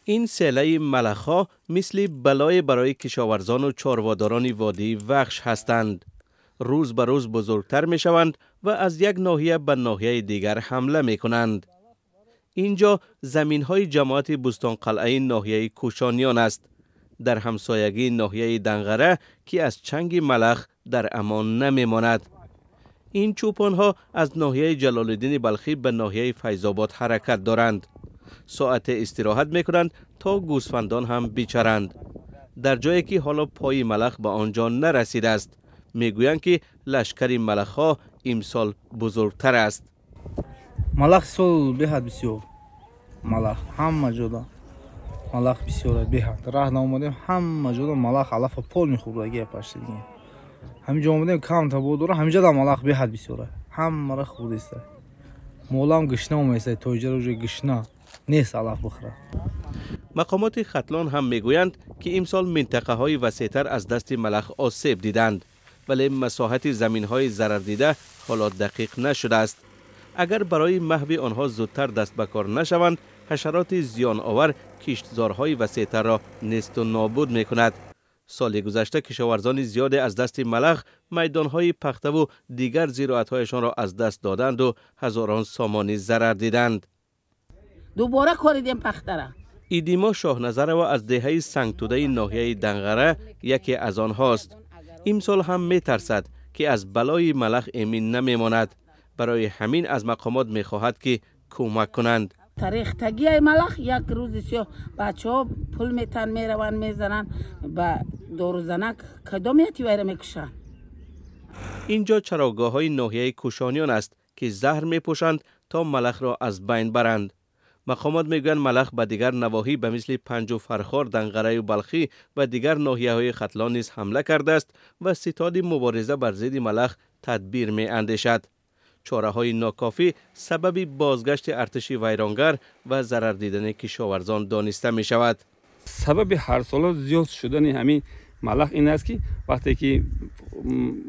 Ин селаи малахҳо мисли балое барои кишоварзону чорводорони водии Вахш ҳастанд. Рӯз ба рӯз бузургтар мешаванд ва аз як ноҳия ба ноҳияи дигар ҳамла мекунанд. Инҷо заминҳои ҷамоати Бӯстонқалъаи ноҳияи Кӯшониён аст, дар ҳамсоягии ноҳияи Данғара, ки аз чанги малах дар амон намемонад. Ин чӯпонҳо аз ноҳияи Ҷалолиддини Балхӣ ба ноҳияи Файзобод ҳаракат доранд. Соате истироҳат мекунанд, то гӯсфандон ҳам бичаранд дар ҷое, ки ҳоло пои малах ба он ҷо нарасидааст. Мегӯянд, ки лашкари малахҳо имсол бузургтар аст. Малах сол беҳад бисёр, малах ҳама ҷода, малах бисёр беҳад. Раҳ наомадем, ҳама ҷода малах алафа пол мехӯрда гапашти. Ҳаминҷо омадем, камта бодора, ҳаминҷода малах беҳад бисёра, ҳамара хӯрдеста. Молам гишна оместа, то иҷара уже гишна нест алаф бихӯра. Мақомоти Хатлон ҳам мегӯянд, ки имсол минтақаҳои васеътар аз дасти малах осеб диданд, вале масоҳати заминҳои зарардида ҳоло дақиқ нашудааст. Агар барои маҳви онҳо зудтар даст ба кор нашаванд, ҳашароти зиёновар киштзорҳои васеътарро несту нобуд мекунад. Соли гузашта кишоварзони зиёде аз дасти малах майдонҳои пахтаву дигар зироатҳояшонро аз даст доданду ҳазорон сомонӣ зарар диданд. Дубора коридем пахтара. Идимо Шоҳназарова аз деҳаи Сангтудаи ноҳияи Данғара яке аз онҳост. Имсол ҳам метарсад, ки аз балои малах эмин намемонад. Барои ҳамин аз мақомот мехоҳад, ки кӯмак кунанд. Рехтагиай малах як рӯзи сиёҳ бачаҳо пул метан, мераванд, мезананд ба дорузанак, кадомияти вайра мекушанд. Инҷо чарогоҳҳои ноҳияи Кӯшониён аст, ки заҳр мепӯшанд, то малахро аз байн баранд. Мақомот мегӯянд, малах ба дигар навоҳӣ ба мисли Панҷу Фархор, Данғараю Балхӣ ва дигар ноҳияҳои Хатлон низ ҳамла кардааст ва ситоди мубориза бар зидди малах тадбир меандешад. Чораҳои нокофӣ сабаби бозгашти артиши вайронгар ва зарар дидани кишоварзон дониста мешавад. Сабаби ҳарсола зиёд шудани ҳамин малах ин аст, ки вақте ки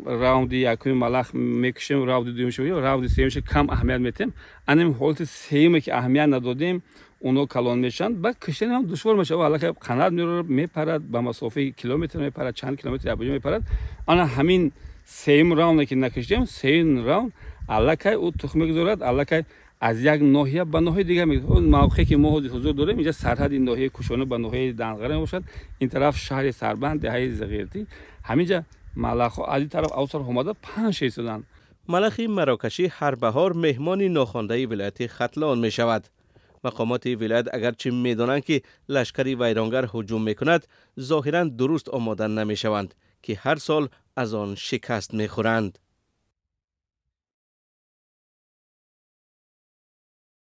раунди якуми малах мекушем, раунди дуюмш, раунди сеюмш кам аҳамият метиҳем. Анам ҳолати сеюме, ки аҳамият надодем, оно калон мешаванд, баъд киштани ҳам душвор мешавад. Аллакай қанат меорад, мепарад, ба масофаи километр мепарад, чанд километр ябуҷа мепарад. Ана ҳамин сеюм раунде, ки накиштем, сеюм раунд аллакай ӯ тухм мегузорад, аллакай аз як ноҳия ба ноҳияи дигар. Мавқее, ки мо ҳозир ҳузур дорем, инҷа сарҳади ноҳияи Кӯшона ба ноҳияи Данғара мебошад. Ин тараф шаҳри Сарбанд, деҳаи Зағиртӣ. Ҳаминҷа малахҳо аз ин тараф, ав тараф омада паҳн шуданд. Малахи марокашӣ ҳар баҳор меҳмони нохондаи вилояти Хатлон мешавад. Мақомоти вилоят агарчи медонанд, ки лашкари вайронгар ҳуҷум мекунад, зоҳиран дуруст омода намешаванд, ки ҳар сол аз он шикаст мехӯранд.